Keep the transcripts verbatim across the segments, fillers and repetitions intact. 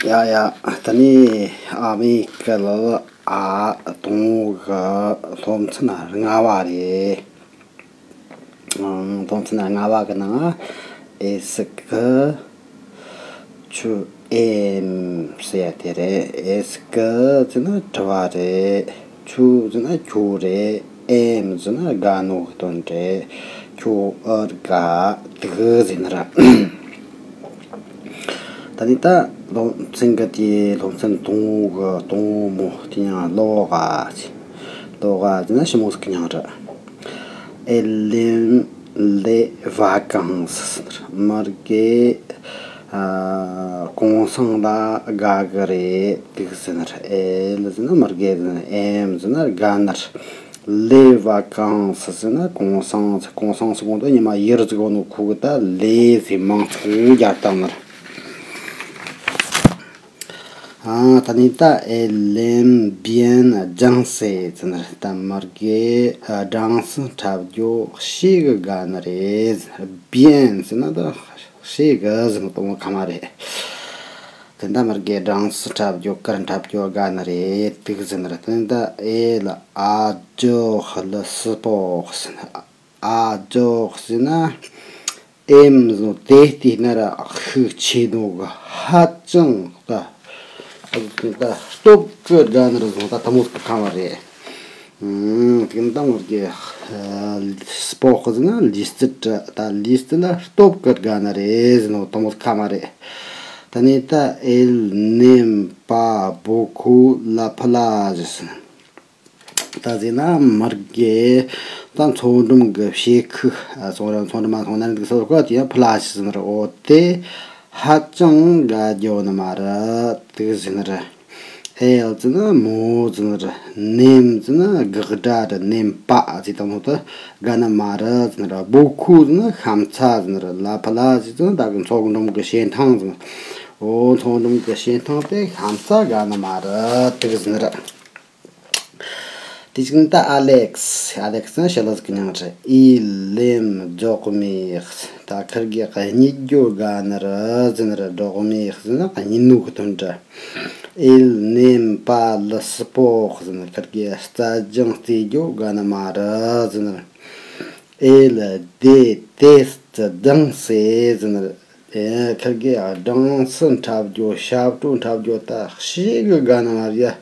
ཡ་ཡ། ད་ནི་ཨ་མའི་སྐད་ལ་ཨ་དང་པོ་གི་སློབ་ཚན་ལྔ་པ་རེད། ཨང་། སློབ་ཚན་ལྔ་པ་གི་ནང་ཨེ་སི་ཀི་ཆུ་ཨེམ་ཟེར་ཡ་དེ་རེད། ཨེ་སི་ཀི་ཟེར་ན་དྲི་བ་རེད། ཆུ་ཟེར་ན་ཁྱོད་རེད། ཨེམ་ཟེར་ན་དགའ་ནོ་གི་དོན་རེད། ཁྱོད་ཨར་དགའ་དུག་ཟེར་ན་ར། ད་ནི་ད་སློབ་ཚན་གི་དེ་སློབ་ཚན་དང་པོ་གི་དང་པོ་མོ་དེ་ཡང་ལོ་ག་ལོ་ག་ཟེར་ན་ཞི་མོ་ཟིག་གི་མྱིང་རེད། Elle aime les vacances། མི་རྒན་ཨ་གུང་སེང་ལ་དགའ་གི་རེད་དུག་ཟེར་ན་ར། Elle ཟེར་ན་མི་རྒན་ཟེར་ན། aime ཟེར་ན་དགའ་ནི་རེད། Les vacances ཟེར་ན་གུང་སེང་། གུང་སེང་ཟེར་གོ་ནོ་ཉི་མ་ཡར་ཟིག་གོ་ནོ་ཁུ་གི་ད་les ཟེར་མིང་ཚིག་རྒྱབ་བཏང་ནི་རེད། ཨ། ད་ནི་ད་Elle aime bien danser ཟེར་ན་ར། ད་མི་རྒན་ཨ་སྦྲང་སི་འཁྲབ་རྒྱུ་ཞེ་གི་དགའ་ནི་རེད། Bien ཟེར་ན་ད་ཞེ་གི་ཟེར་ནོ་དང་པོ་ཁ་མ་རེད། དེ་ད་མི་རྒན་སྦྲང་སི་འཁྲབ་རྒྱུ་གར་འཁྲབ་རྒྱུ་དགའ་ནི་རེད་དུག་ཟེར་ན་ར། དེ་ད་Elle adore le sport ཟེར་ན། adore ཟེར་ན། aime ཟེར་ནོ་དེ་བལྟས་ན་ར་ཤུགས་ཆེ་ནོ་གི་ཧ་ཅང་ད་ད་སྟོབས་ཀྱིས་དགའ་ནི་རེད་ཟེར་ནོ་ད་དེ་མོ་ཟིག་གི་ཁ་མ་རེད། ཨང་། དེ་ད་མི་རྒན་སྤོག་ཟེར་ན་ལུས་རྩལ་རེད། ད་ལུས་རྩལ་ལ་སྟོབས་ཀྱིས་དགའ་ནི་རེད་ཟེར་ནོ་དེ་མོ་ཟིག་གི་ཁ་མ་རེད། ད་ནི་ད་Elle n'aime pas beaucoup la plage ཟེར་ན། ད་ཟེར་ན་མི་རྒན་ད་མཚོ་འགྲམ་གི་བྱེ་ཁུག་ཨ་མཚོ་འགྲམ་མཚོ་འགྲམ་མ་མཚོ་ནང་གི་སོ་ཁོ་དེ་ཡང་plage ཟེར་ནི་རེད། འོ་དེ་ཧ་ཅང་དགའ་རྒྱུ་ནི་མ་རེད་དུག་ཟེར་ནི་རེད། Elle ཟེར་ན་མོ་ཟེར་ནི་རེད། N'aime ཟེར་ན་དགག་སྒྲ་རེད། N'aime pas ཟེར་དང་པོ་དེ་དགའ་ནི་མ་རེད་ཟེར་ནི་རེད། Beaucoup ཟེར་ན་ཤ་ཚ་ཟེར་ནི་རེད། La plage ཟེར་ན་ད་གི་མཚོ་འགྲམ་གི་བྱེ་ཐང་ཟེར་ནི། འོ་མཚོ་འགྲམ་གི་བྱེ་ཐང་དེ་ཤ་ཚ་དགའ་ནི་མ་རེད་དུག་ཟེར་ནི་རེད། དེ་བཞིན་ད་Alex། Alex ནི་ཞི་ལུ་ཟིག་གི་མྱིང་རེད། Il aime dormir། ད་ཁིར་གེ་གཉིད་རྒྱུ་དགའ་ནི་རེད་ཟེར་ནི་རེད། Dormir ཟེར་ན་གཉིད་ནོ་གི་དོན་རེད། Il n'aime pas le sport ཟེར་ན་ཁིར་གེ་རྩལ་སྦྱོང་རྩེ་རྒྱུ་དགའ་ནི་མ་རེད་ཟེར་ནི་རེད། Elle déteste danser ཟེར་ནི་རེད། དེ་ཁིར་གེ་སྦྲང་སི་འཁྲབ་རྒྱུ་ཞབས་བྲོ་འཁྲབ་རྒྱུ་ད་ཞེ་གི་དགའ་ནི་མ་རེད་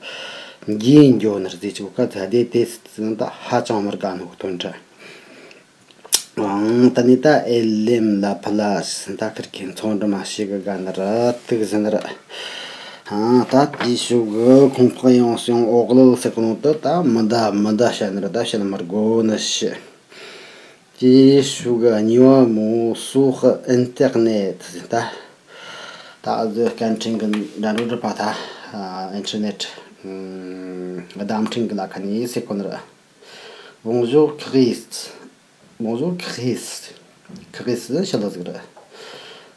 ཡ། འགྱིང་རྒྱུ་ནི་རེད་ཟེར་ཆོག་ག་ད། Déteste ཟེར་ན་ད་ཧ་ཅང་མི་དགའ་ནོ་གི་དོན་རེད། ཨང་། ད་ནི་ད་Elle aime la plage ད་ཁིར་གེ་མཚོ་འགྲམ་མ་ཞེ་གི་དགའ་ནི་རེད་དུག་ཟེར་ནི་རེད། ཨང་། ད་དེའི་ཤུགས་གི་ཁོང་པགས་ཡོང་སོང་འོག་ལ་ཟེར་གོ་ནོ་ད་ད་མི་ད་མི་ད་བཤད་ནི་རེད། ད་བཤད་ལ་མི་དགོ་ནི་ཞིག་དེའི་ཤུགས་གཉིས་པ་མོ་སོགས་ཨིན་ཊར་ནེཊ་ཟེར་ད། ད་ཨ་ཟོ་སྐད་འཕྲིན་གྱི་འགྲན་བསྡུར་པ་ད་ཨིན་ཊར་ནེཊ་བརྡ་འཕྲིན་གྱི་ལ་ཁ་ནས་ཟེར་གོ་ནི་རེད། Bonjour Chris། Bonjour Chris། Chris ཞི་ལུ་ཟིག་རེད།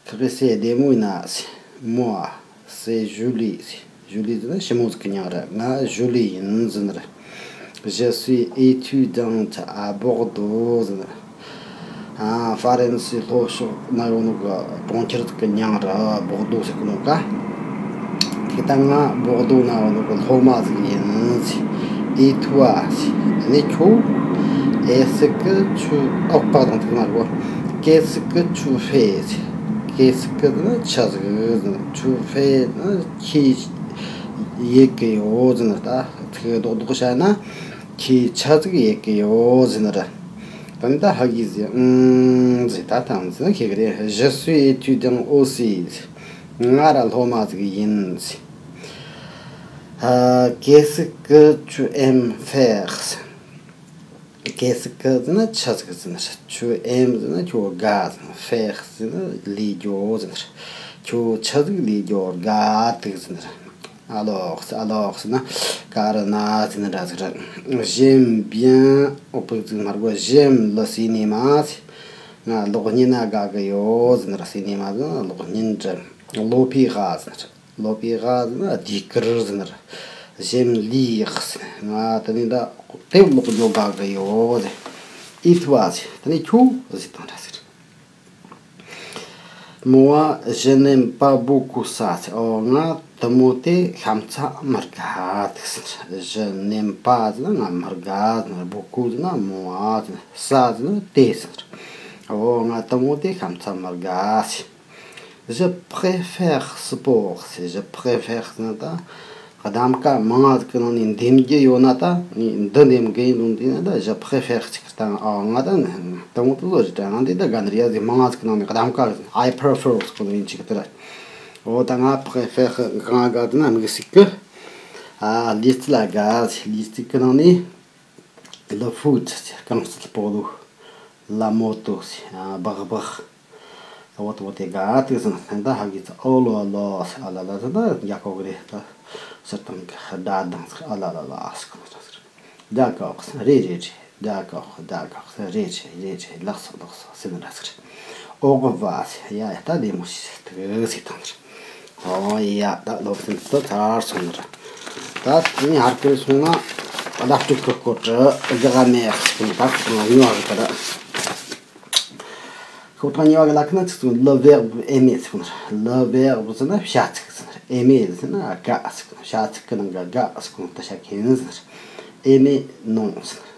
Chris c'est des mots ན་ཟེར། Moi c'est Julie ཟེར། Julie ཟེར་ན་ཞི་མོ་ཟིག་གི་མྱིང་རེད། ང་ཞུ་ལི་ཡིན་ཟེར་ནི་རེད། Je suis étudiante à Bordeaux ཟེར་ནི་རེད། ཨ། ཧྥ་རན་སིའི་ལྷོ་ཕྱོགས་ན་ཡོད་ནོ་གི་གྲོང་ཁྱེར་ཟིག་གི་མྱིང་རེད། བོག་རྡོ་ཟེར་གི་ནོ་ག་དེ་ལྟ་ང་བོག་རྡོ་ན་ཡོད་ནོ་གི་སློབ་མ་ཟིག་ཡིན་ཟེར། Et toi ཟེར། ཨ་ནི་ཁྱོད། Est-ce que tu ཨོ་པ་དང་ཐུག་མ་རེད་གོ Qu'est-ce que tu fais ཟེར། Qu'est-ce que ནི་ཆི་ཟིག་ཟེར། Tu fais ནི་ཁྱེད་ཡེད་གི་ཡོད་ཟེར་ནི། ད་ཚིག་རྡོག་རྡོག་བཤད་ན་ཁྱེད་ཆི་ཟིག་ཡེད་གི་ཡོད་ཟེར་ནི་རེད། ད་ནི་ད་ཧ་གི་ཟེར། ཨུམ་ཟེར། ད་ཐང་ཟེར་ན་ཁྱེད་གི་རེད། Je suis étudiant aussi ཟེར། ང་ར་སློབ་མ་ཟིག་ཡིན་ཟེར། ཨ། Qu'est-ce que tu aimes faire ཟེར། Qu'est-ce que ཟེར་ན་ཆི་ཟིག་ཟེར་ནི། Tu aimes ཟེར་ན་ཁྱོད་དགའ་ཟེར་ནི། Faire ཟེར་ན་ལས་རྒྱུ་ཟེར་ནི། ཁྱོད་ཆི་ཟིག་ལས་རྒྱུ་དགའ་དུག་ཟེར་ནི། Alors alors ཟེར་ན་ག་རེ་ན་ཟེར་ནི་འདྲ་ཟིག་རེད། J'aime bien ཨོ་པ་ཟིག་མ་རེད་གོ J'aime le cinéma ཟེར། ང་གློག་བརྙན་ན་དགའ་གི་ཡོད་ཟེར་ནི་རེད། སི་ནེ་མ་ཟེར་ན་གློག་བརྙན་རེད། L'opéra ཟེར་ནི་རེད། L'opéra ཟེར་ན་ཟློས་གར་ཟེར་ནི་རེད། J'aime lire ཟེར་ནི། ང་དེ་ནས་ད་དེབ་ཀློག་རྒྱུ་དགའ་གི་ཡོད་ཟེར། Et toi ཟེར། དེ་ནས་ཁྱོད་ཟེར་དང་འདྲ་ཟེར། Moi, je n'aime pas beaucoup ça. ཨོ། ང་དེ་མོ་དེ་ཤ་ཚ་མི་དགའ་ཟེར། Je n'aime pas ཟེར་ན་ང་མི་དགའ་ཟེར། Beaucoup ཟེར་ན་moi ཟེར། Ça ཟེར་ན་དེ་ཟེར། ཨོ། ང་དེ་མོ་དེ་ཤ་ཚ་མི་དགའ་ཟེར། Je préfère sport ཟེར། Je préfère ཟེར་ན་ད། གདམ་ཀ་མང་ང་ཟིག་གི་ནང་ནས་འདེམས་རྒྱུ་ཡོད་ན་ད། ངས་འདི་འདེམས་གི་ཡིན་ནོ་འདི་ན་ད། Je préfère ཅིག་ད། ཨ། ང་ད་དེ་མོ་དེ་བཟོ་རྒྱུ་ད། ང་འདི་ད་ག་འདྲ་ཡ་ཟིག་མང་ང་ཟིག་གི་ནང་ནས་གདམ་ཀ། I prefer ཟེར་གོ་ནོ་ཡིན་ཅིག་དེ་ར། ཨོ། ད་ང་préfère གང་དགའ་ཟེར་ན་དམིགས་བསལ་གི། ཨ། ལུས་རྩལ་ལ་དགའ་ཟེར། ལུས་རྩལ་གི་ནང་ནས། Le foot ཟེར། རྐང་རྩེད་སྤོ་ལོ། La moto ཟེར། ཨ། སྦག་སྦག། ད་འོ་ད་འོ་དེ་དགའ་དུས་ཟེར་ན། ད་ཧ་གི་ཚ། Oh là là ཟེར། ཨ་ལ་ལ་ཟེར་ན་ཡག་གོ་གི་རེད། ད་སྤྱིར་བཏང་གི་སྒྲ་གདངས་ཟེར། ཨ་ལ་ལ་ལ་ཟེར་གོ་ནོ་ཟེར། D'accord ཟེར། རེད་རེད་རེད། D'accord d'accord ཟེར། རེད་རེད་རེད་རེད། ལགས་སོ་ལགས་སོ་ཟེར་ནི་འདྲ་ཟེར། Au revoir ཟེར། ཡ་ཡ། ད་བདེ་མོ་བྱོས་ཟེར། དེ་ཟེར་བཏང་ཟེར། ཨོ་ཡ། ད་སློབ་ཚན་དེ་ཚར་སོང་ནི་རེད། ད་དེ་ནས་ཧར་ཁེར་སོང་ན། བརྡ་སྤྲོད་ཀྱི་སྐོར་དུ་grammaire ཟེར་གི་ནི། ད་ཁོ་ཐང་གཉིས་པ་གི་ད། ཁོ་ཐང་གཉིས་པ་གི་ལ་ཁ་ན་ཚིག་ཚུགས། Le verbe aimer ཟེར་གི་ནི། Le verbe ཟེར་ན་བྱ་ཚིག་ཟེར་ནི། Aimer ཟེར་ན་དགའ་ཟེར་གི་ནི། བྱ་ཚིག་གི་ནང་གི་དགའ་ཟེར་གི་ནི་ད་བྱ་མཁན་ཟེར་ནི། Aimer non ཟེར་ནི།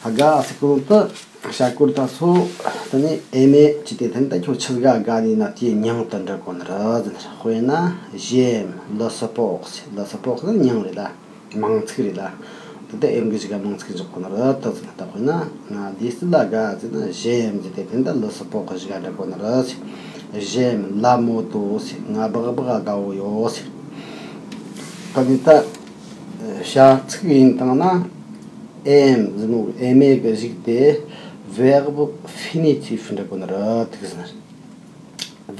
དགའ་ཟེར་གོ་ནོ་དེ་བྱ་སྐོར་ད་ཚོ། དེ་ནས་aimer ཅི་སྟེ། དེ་ནས་ད་ཁྱོད་ཆི་ཟིག་ག་དགའ་ནི་ན། དེའི་མྱིང་དེ་འབྲི་དགོས་ནི་རེད་ཟེར་ནི། དཔེར་ན། J'aime le sport ཟེར། Le sport ཟེར་ན་མྱིང་རེད་ལ། མིང་ཚིག་རེད་ལ། དེ་ད་aime གི་གཞུག་ག་མིང་ཚིག་འཇོག་དགོས་ནི་རེད་ད་ཟེར་ནི། ད་དཔེར་ན། ང་ལུས་རྩལ་ལ་དགའ་ཟེར་ན། J'aime ཟེར་ཏེ། དེ་ནས་ད་le sport གི་གཞུག་ག་འབྲི་དགོས་ནི་རེད་ཟེར། J'aime la moto ཟེར། ང་སྦག་སྦག་དགའ་བོ་ཡོད་ཟེར། ད་ནི་ད་བྱ་ཚིག་ཡིན་བཏང་ན། aime ཟེར་ནོ། aimer གི་གཞུག་དེ་verbe finitif འབྲི་དགོས་ནི་རེད་ཟེར་ནི།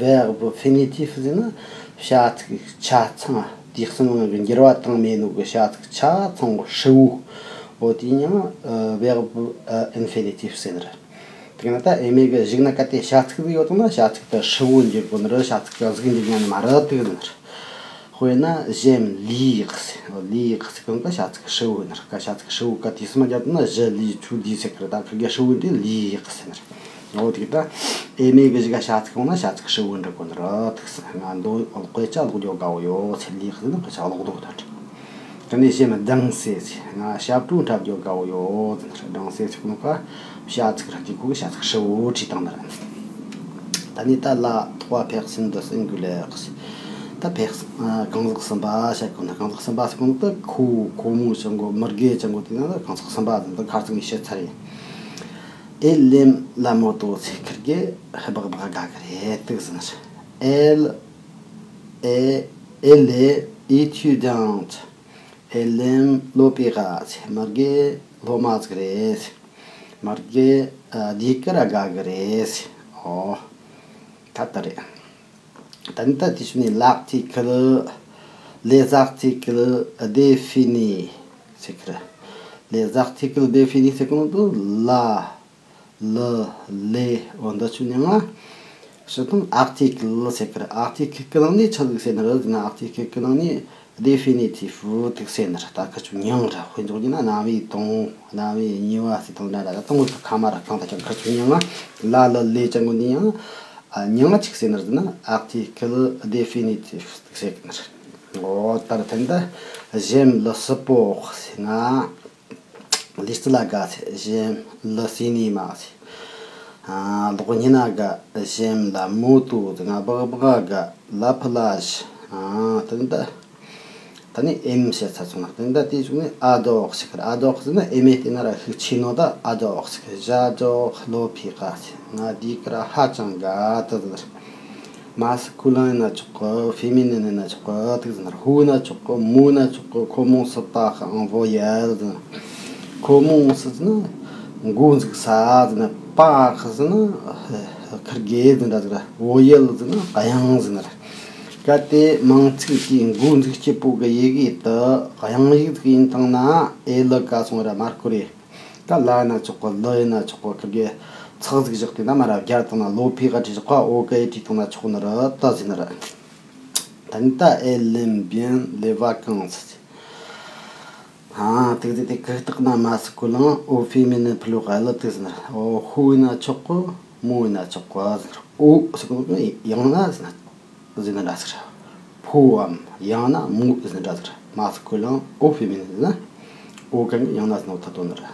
Verbe finitif ཟེར་ན་བྱ་ཚིག་ཆ་ཚང་། དུས་གསུམ་གྱི་འགྱུར་བ་བཏང་མེད་ནོ་གི་བྱ་ཚིག་ཆ་ཚང་ཧྲིལ་བོ། འོ་དེའི་མྱིང་verbe infinitif ཟེར་ནི་རེད། དེ་ན་ད་aimer གི་གཞུག་ན་གལ་ཏེ་བྱ་ཚིག་ཟིག་ཡོད་བཏང་ན། བྱ་ཚིག་དེ་ཧྲིལ་བོ་འགྱུར་དགོས་ནི་རེད། བྱ་ཚིག་གི་གཟུགས་འགྱུར་ཉན་ནི་མ་རེད་དེ་ཟེར་ནི་རེད། དཔེར་ན། J'aime lire ཟེར། lire ཟེར་གོ་ནོ་ག་བྱ་ཚིག་ཧྲིལ་བོ་ཡིན་ནི་རེད། ག་བྱ་ཚིག་ཧྲིལ་བོ་ག་དུས་གསུམ་བརྒྱབ་བཏང་ན། Je lis ཁྱོད་ལི་ཟེར་གི་རེད། ད་ཁི་གེ་ཧྲིལ་བོ་འདི་lire ཟེར་ནི་རེད། འོ་དེ་ད་aimer གི་གཞུག་ག་བྱ་ཚིག་ཡོང་ན་བྱ་ཚིག་ཧྲིལ་བོ་འབྲི་དགོས་ནི་རེད། ཐུག་སོང་། ང་འདོ་དཔེ་ཆ་ཀློག་རྒྱུ་དགའ་བོ་ཡོད་ཟེར། lire ཟེར་ན་དཔེ་ཆ་ཀློག་རྒྱུ་དང་འབྲེལ། དེ་ནས་j'aime danser ཟེར། ང་ཞབས་བྲོ་འཁྲབ་རྒྱུ་དགའ་བོ་ཡོད་ཟེར། danser ཟེར་གོ་ནོ་ག་བྱ་ཚིག་ར་དེ་གོ་གི་བྱ་ཚིག་ཧྲིལ་བོ་བྲིས་བཏང་ནི་རེད། ད་ནི་ད་la trois personnes du singulier ཟེར། ད་personne གང་ཟག་གསུམ་པ་བཤད་གོ་ནོ། གང་ཟག་གསུམ་པ་ཟེར་གོ་ནོ་ད་ཁོ་ཁོ་མོ་ཅང་གོ་མི་རྒས་ཅང་གོ་དེ་ན་ད་གང་ཟག་གསུམ་པ་ཟེར། ད་ཁ་ཚིག་ནས་བཤད་ཚར་ཡིན། Elle aime la moto ཟེར། ཁིར་གེ་སྦག་སྦག་དགའ་གི་རེད་དེ་ཟེར། Elle est, elle est étudiante. Elle aime l'opéra ཟེར། མི་རྒས་སློབ་མ་ཟིག་རེད་ཟེར། མི་རྒས་ཟློས་གར་དགའ་གི་རེད་ཟེར། ཨོ། ད་ལྟ་རེད། ད་ནི་ད་དེ་ཞུ་ནས་l'article, les articles définis ཟེར་གི་རེད། Les articles définis ཟེར་གོ་ནོ་དེ་la, le, les འོ་འདི་ཚོའི་མྱིང་ང་སྤྱིར་བཏང་article ཟེར་གི་རེད། article གི་ནང་ནས་ཆི་ཟིག་ཟེར་ནི་རེད་ཟེར་ན། article གི་ནང་ནས་définitif དེ་ཟེར་ནི་རེད། ད་ཁི་ཆོ་མྱིང་རེད། དཔེ་འཇོག་རྒྱུ་ན་རྣམ་དབྱེ་དང་པོ། རྣམ་དབྱེ་གཉིས་པ་ཟེར་དང་འདྲ་འདྲ། ད་དང་པོ་ཁ་མ་ར་གང་ད་ཀྱང་ཁི་ཆོ་མྱིང་ང་la, le, les ཅང་གོ་འདི་ཡང་མྱིང་ང་ཆི་ཟེར་ནི་རེད་ཟེར་ན། article définitif ཟེར་གི་ནི་རེད། འོ་ད་ར་དེ་འདྲ། J'aime le sport ཟེར། ང་ལུས་རྩལ་ལ་དགའ་ཟེར། J'aime le cinéma ཟེར། ཨ། གློག་བརྙན་ལ་དགའ། J'aime la moto ཟེར། ང་སྦག་སྦག་དགའ། La plage ཨ། དེ་འདྲ། ད་ནི་aime བཤད་ཚར་སོང་ན། དེ་འདྲ་དེའི་གཞུག་ནས་adore ཟེར་གི་རེད། adore ཟེར་ན་aimer དེ་ན་ར་ཤུགས་ཆེ་ནོ་ད་adore ཟེར་གི། J'adore l'opéra ཟེར། ང་ལྡེ་གུར་ཧ་ཅང་དགའ་དེ་ཟེར། Masculin ཡིན་ན་ཆོག་གི། féminin ཡིན་ན་ཆོག་གི། དེ་ཟེར། Vous ཡིན་ན་ཆོག་གི། Mot ཡིན་ན་ཆོག་གི། Commence par un voyelle ཟེར། Commence ཟེར་ན་འགོ་འཛུགས་ས་ཟེར་ན། Par ཟེར་ན་ཁིར་གེ་ཟེར་འདྲ་ཟེར། Voyelle ཟེར་ན་དབྱངས་ཟེར་ན། གལ་ཏེ་མིང་ཚིག་དེའི་འགོ་འཛུགས་སྤྱད་པོ་གི་ཡི་གེ་དེ་དབྱངས་ཡིག་ཟིག་ཡིན་བཏང་ན། ཨེ་ལི་ཀ་སོང་ར་མར་ཁོ་རེ། ད་la ཡིན་ན་ཆོག་གི། le ཡིན་ན་ཆོག་གི། ཁིར་གེ་ཚེག་ཟིག་བཞག་དེ་ན་མར་ར་བརྒྱབ་བཏང་ན། l'opéra བྲིས་བཞག་ག། ཨོ་ཀེ་བྲིས་བཏང་ན་ཆོག་ནི་རེད་ད་ཟེར་ནི་རེད། ད་ནི་ད། Elle aime bien les vacances ཨ། དེ་ཟེར་ཏེ་གུག་རྟགས་ན་masculin au féminin pluriel དེ་ཟེར་ནི་རེད། ཨོ། Vous ཡིན་ན་ཆོག་གི། Mot ཡིན་ན་ཆོག་གི་ཟེར་ནི་རེད། ཨོ་ཟེར་གོ་ནོ་ཡང་ན་ཟེར་ན་ཟེར་ན་འདྲ་ཟེར། ཕོའམ་ཡང་ན་མོ་ཟེར་ན་འདྲ་ཟེར། མ་ཟེར་གོ་ལང་ཨོ་ཕེ་མིན་ཟེར་ན། ཨོ་གན་གི་ཡང་ན་ཟེར་ན་ཐ་དོ་ནི་ར།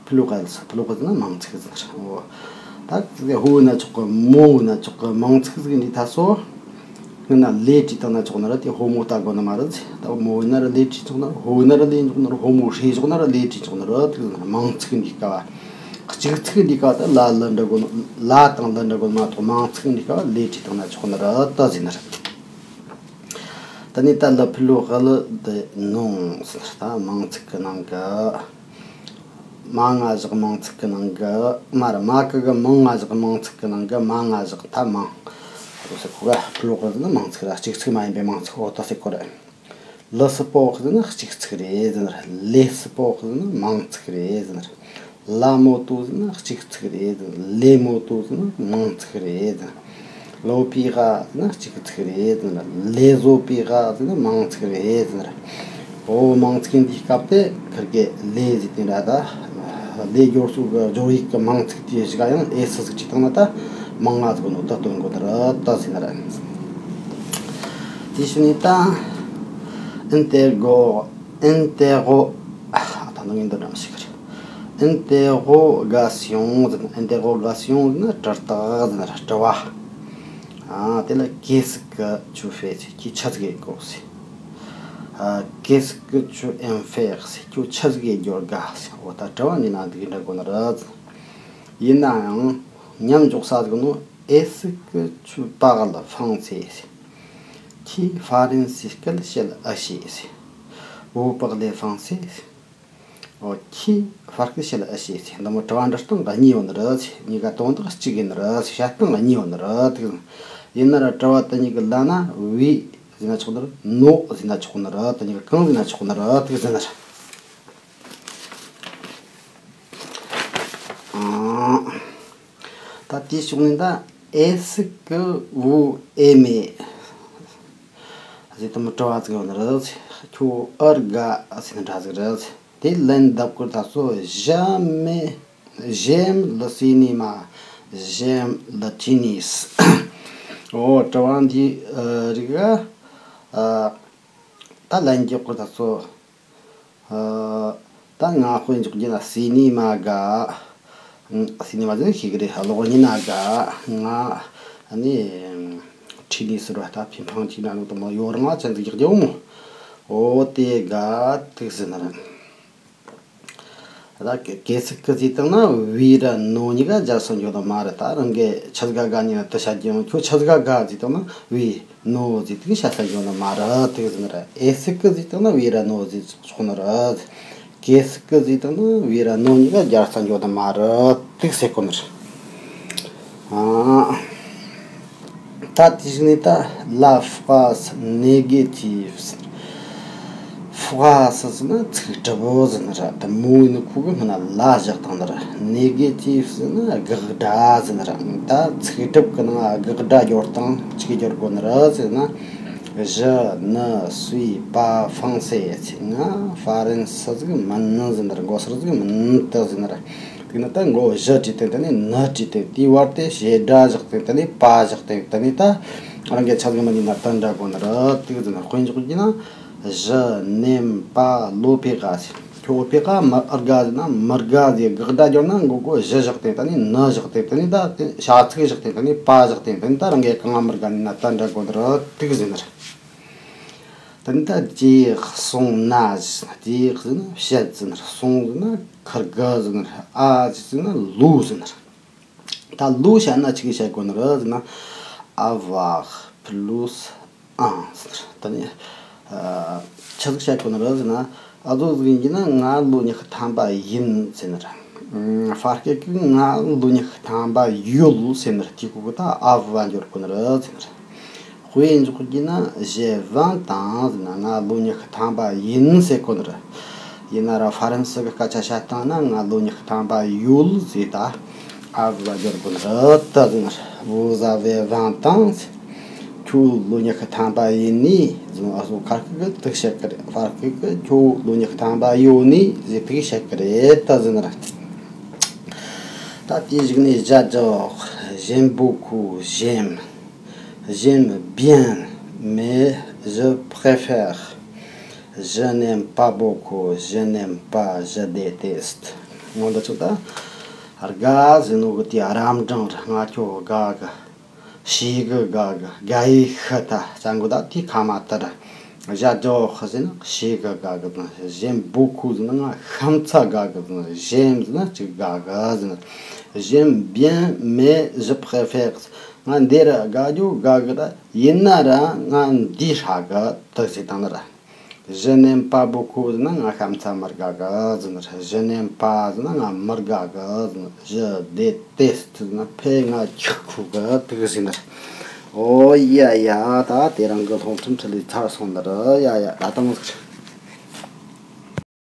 ཕི་ལོ་ཀ་ཟེར། ཕི་ལོ་ཀ་ཟེར་ན་མིང་ཚིག་ཟེར་ན་ར། ཨོ། ད་ཧོ་ན་ཆོག་གི། མོ་ན་ཆོག་གི། མིང་ཚིག་ཟིག་འདི་ད་སོ། ང་ན་ལེ་བྲིས་བཏང་ན་ཆོག་ནི་ར། དེ་ཧོ་མོ་ལྟ་དགོས་ནི་མ་རེད། ད་མོ་ན་ར་ལེ་བྲིས་ཆོག་ནི་ར། ཧོ་ན་ར་ལེ་འཇོག་ནི་ར། ཧོ་མོ་ཧྲེ་འཇོག་ནི་ར། ལེ་བྲིས་ཆོག་ནི་ར། དེ་ཟེར་ན་མིང་ཚིག་འདི་ཀ་བ། གཅིག་ཚིག་འདི་ཀ་ད་ལ་ལ་འདྲ་དགོས་ནི། ལ་དང་ལ་འདྲ་དགོས་ནི་མ་གཏོགས་མིང་ཚིག་འདི་ཀ་བ་ལེ་བྲིས་བཏང་ན་ཆོག་ནི་ར་ད་ཟེར་ནི་ར། ད་ནི་ད་ལ་ཕི་ལོ་ཧ་ལ་དེ་ནོང་ཟེར་ན་ད་མིང་ཚིག་གི་ནང་གི། མ་ང་བཞག་མིང་ཚིག་གི་ནང་གི། མ་ར་མ་གི་གི་མིང་ང་བཞག་མིང་ཚིག་གི་ནང་གི་མ་ང་བཞག་ད་མིང་། རོ་ཟེར་གོ་ག་ཕི་ལོ་ཧ་ལ་ནི་མིང་ཚིག་ར། གཅིག་ཚིག་མ་ཡིན་པའི་མིང་ཚིག་འོ་ད་ཟེར་གོ་ར། ལི་སི་པོ་ཟེར་ན་གཅིག་ཚིག་རེད་ཟེར་ན་ར། ལེ་སི་པོ་ཟེར་ན་མིང་ཚིག་རེད་ཟེར་ན་ར། ལ་མོ་ཏོ་ཟེར་ན་གཅིག་ཚིག་རེད་ཟེར་ན་ར། ལེ་མོ་ཏོ་ཟེར་ན་མིང་ཚིག་རེད་ཟེར་ན་ར། ལོ་པི་ཧ་ཟེར་ན་གཅིག་ཚིག་རེད་ཟེར་ན་ར། ལེ་ཟོ་པི་ཧ་ཟེར་ན་མིང་ཚིག་རེད་ཟེར་ན་ར། ཨོ་མིང་ཚིག་འདིའི་སྐབས་དེ་ཁིར་གེ་ལེ་ཟེར་དེ་འདྲ་ད། ལེ་སྦྱོར་སོགས་ཀྱི་སྦྱོར་ཡིག་གི་མིང་ཚིག་དེ་ཞིག་ཡང་ཨེ་སི་ཟིག་ཅིག་བཏང་ན་ད་མིང་ང་ཟིག་ནོ་ད་སྟོན་དགོས་ནི་ར་ད་ཟེར་ན་ར། དེ་བྱས་ནས་ད། ཨིན་ཏེ་གོ། ཨིན་ཏེ་གོ། ཨ་ད་ནང་ཡིན་འདི་འདྲ་མི་ཤེས་གི་རེད། ཨིན་ཏེ་གོ་ག་སི་ཡོང་ཟེར་ན། ཨིན་ཏེ་གོ་ག་སི་ཡོང་ཟེར་ན་དྲི་རྟགས་ཟེར་ན་ར། དྲི་བ། ཨ་དེ་ལ་ཀེ་སི་ཀི་ཆུ་ཧྥེ་ཟེར། ཁྱོད་ཆི་ཟིག་གི་གོ་ཟེར། ཨ་ཀེ་སི་ཀི་ཆུ་ཨིན་ཧྥེ་ཟེར། ཁྱོད་ཆི་ཟིག་གི་སྦྱོར་ག་ཟེར། འོ་ད་དྲི་བ་འདི་ན་འདི་འདྲ་གོ་ནི་ར་ཟེར། ཡིན་ནའང་མཉམ་འཇོག་ས་ཟིག་ནོ། Est-ce que tu parles français? ཁྱོས་ཧྥ་རན་སིའི་སྐད་བཤད་ཨེ་ཤེས་ཟེར། Vous parlez français? ཨོ་ཁྱོས་ཧྥ་སྐད་བཤད་ཨེ་ཤེས་ཟེར། འདི་མོ་དྲི་བ་འདྲི་སྟངས་གཉིས་ཡོད་ནི་རེད་ཟེར། གཉིས་ཀ་དོན་དག་གཅིག་ཡིན་ནི་རེད་ཟེར། བཤད་སྟངས་གཉིས་ཡོད་ནི་རེད་ཟེར། ཡིན་ན་ར་དྲི་བ་དེ་གཉིས་ཀྱི་ལན་ན་oui ཟེར་ན་ཆོག་ནི་རེད། Non ཟེར་ན་ཆོག་ནི་རེད། དེ་གཉིས་ཀ་གང་ཟེར་ན་ཆོག་ནི་རེད་ཟེར་ན་ར། ཨང་། ད་དེའི་ཕྱོགས་ནས་ད། Est-ce que vous aimez? ཟེར་དུས་དྲི་བ་ཟིག་ཡོད་ནི་རེད། ཁྱོད་ཨེ་དགའ་ཟེར་ནི་འདྲ་ཟིག་རེད། དེ་ལན་བརྒྱབ་དགོས་ད་སོ། J'aime, j'aime le cinéma, j'aime le tennis. ཨོ་དྲི་བ་འདི་རིགས་ཨ་ད་ལན་རྒྱག་དགོས་ད་སོ། ཨ་ད་ང་དཔེ་འཇོག་རྒྱུ་ན་སི་ནི་མ་དགའ། སི་ནི་མ་ཟེར་ན་ཤེས་ཀྱི་རེད། གློག་བརྙན་ན་དགའ། ང་ཨ་ནི་ཁྲི་ནི་ཟེར་བ་ད་ཕིང་ཕང་ཅིག་ན་ནོ་དང་མོ་ཡོ་རང་ཅན་ཟིག་རྒྱག་རྒྱུ་མོ། ཨོ་དེ་དགའ་ཐུག་ཟེར་ན་ར། ད་གེ་སི་ཀི་ཟེར་བཏང་ན་oui ར་non གཉིས་ཀ་སྦྱར་ས་འཇོག་ནི་མ་རེད། ད་རང་གི་ཆི་ཟིག་ག་དགའ་ནི་ན་དེ་བྱ་རྒྱུ་ཡང་ཁྱོད་ཆི་ཟིག་ག་དགའ་ཟེར་བཏང་ན་oui non ཟེར་དེ་བྱ་ས་འཇོག་ནི་མ་རེད་དེ་ཟེར་ནི་རེད། Est-ce que ཟེར་བཏང་ན་oui ར་non ཟེར་ཆོག་ནི་རེད། གེ་སི་ཀི་ཟེར་བཏང་ན་oui ར་non གཉིས་ཀ་སྦྱར་ས་འཇོག་ནི་མ་རེད་དེ་ཟེར་གོ་ནི་རེད། ཨ། ད་དེ་བཞིན་ནི་ད་la phrase négative ཟེར། phrase ཟེར་ན་ཚིག་གྲུབ་ཟེར་ནི་ར། ད་མོ་ཡིན་ནི་ཁོ་གི་སྔོན་ན་la བཞག་བཏང་ནི་ར། négative ཟེར་ན་དགག་སྒྲ་ཟེར་ནི་ར། ད་ཚིག་གྲུབ་གི་ནང་དགག་སྒྲ་སྦྱོར་སྟངས་ཅིག་སྦྱོར་དགོས་ནི་ར་ཟེར་ན། Je ne suis pas français ཟེར། ང་ཧྥ་རན་སི་ཟིག་མིན་ཟེར་ནི་ར། མགོ་སེར་ཟིག་མིན་ད་ཟེར་ནི་ར། དེ་ནི་ད་མགོ་je བྲིས་ཏེ་ད་ནི་ne བྲིས་ཏེ་དེའི་བར་དེ་བྱེད་སྒྲ་བཞག་སྟེ་ད་ནི་pas བཞག་སྟེ་ད་ནི་ད་རང་གི་ཆ་ཟིག་མ་ནི་ན་ད་འདྲ་དགོས་ནི་ར་དེ་ཟེར་ན། དཔེ་འཇོག་རྒྱུ་ན། Je n'aime pas l'opéra ཟེར། ཁྱོད་ཨོ་པེ་ར་མི་ཨར་དགའ་ཟེར་ན་མི་དགའ་ཟེར། དགག་སྒྲ་སྦྱོར་ན་མགོ་མགོ་je བཞག་སྟེ་ད་ནི་ne བཞག་སྟེ་ད་ནི་ད་བྱ་ཚིག་བཞག་སྟེ་ད་ནི་pas བཞག་སྟེ་ད་ནི་ད་རང་གི་གང་ང་མི་དགའ་ནི་ན་ད་འདྲ་དགོས་ནི་ར་དེ་ཟེར་ནི་ར། ད་ནི་ད་dire sont ན་ཟེར་ན། dire ཟེར་ན་བཤད་ཟེར་ན། sont ཟེར་ན་ཁིར་གི་ཟེར་ན། ཨ་ཟེར་ན་ལུ་ཟེར་ན། ད་ལུ་བཤད་ན་ཆི་གི་བཤད་དགོས་ནི་རེད་ཟེར་ན། avoir plus un ཟེར་ན། ད་ནི་ཨ་ཆི་ཟིག་བཤད་དགོས་ནི་རེད་ཟེར་ན། ཨ་ཟོ་ཟིག་ཡིན་གྱི་ན་ང་ལོ་ཉི་ཤུ་ཐམ་པ་ཡིན་ཟེར་ན་ར། ཧྥ་སྐད་ཀྱི་ང་ལོ་ཉི་ཤུ་ཐམ་པ་ཡོད་ཟེར་ན་ར། དེ་གོ་གི་ད་avoir འབྱོར་དགོས་ནི་རེད་ཟེར་ན་ར། དཔེ་འཇོག་རྒྱུ་ན་j'ai vingt ans ཟེར་ན་ང་ལོ་ཉི་ཤུ་ཐམ་པ་ཡིན་ཟེར་གོ་ནི་རེད། ཡིན་ན་ར་ཧྥ་རན་སི་གི་སྐད་ཆ་བཤད་སྟངས་ན་ང་ལོ་ཉི་ཤུ་ཐམ་པ་ཡོད་ཟེར་ད་avoir སྦྱོར་དགོས་ནི་རེད་ད་ཟེར་ན། Vous avez vingt ans ཟེར། ཁྱོད་ལོ་ཉི་ཤུ་ཐམ་པ་ཡིན་ནི་ཟེར་ན། ཨ་སོ་ཁ་སྐད་གི་དེ་བཤད་གི་རེད། ཧྥ་སྐད་གི་ཁྱོད་ལོ་ཉི་ཤུ་ཐམ་པ་ཡོད་ནི་ཟེར་དེ་བཤད་གི་རེད་ད་ཟེར་ན་ར། ད་དེའི་གཞུག་ནས་j'ai J'aime beaucoup, j'aime. J'aime bien, mais je préfère. Je n'aime pas beaucoup, je n'aime pas, je déteste. ངོ་འདི་ཚོ་ད་དགའ་ཟེར་ནོ་གི་དེ་རབ་འབྲིང་རེད། ང་ཁྱོད་དགའ་གི། ཞེ་གི་དགའ་གི། དགའ་ཡི་ཤི་ད་ཅང་གི་ད་དེ་ཁ་མ་ད་ར། J'adore ཟེར་ན་ཞེ་གི་དགའ་གི་ཟེར། J'aime beaucoup ཟེར་ན་ང་ཤིན་ཏུ་དགའ་གི་ཟེར། J'aime ཟེར་ན་ཅིག་དགའ་གི་ཟེར། J'aime bien, mais je préfère. ང་འདི་ར་དགའ་རྒྱུ་དགའ་གི། ད་ཡིན་ན་ར་ང་འདི་ཧྲ་གི་དེ་ཟེར་དང་ན་ར། Je n'aime pas beaucoup ཟེར་ན་ང་ཤིན་ཏུ་མི་དགའ་གི་ཟེར། Je n'aime pas ཟེར་ན་ང་མི་དགའ་གི་ཟེར། Je déteste ཟེར་ན་ཕའི་ང་ཁྱག་ཁུ་གི་དེ་ཟེར། ཨོ་ཡ་ཡ། ད་དེ་རིང་གི་སློབ་ཚན་ཁྲིད་ལས་ཚར་སོང་ན་ར། ཡ་ཡ། ད་ལྟ་མོ་ཟིག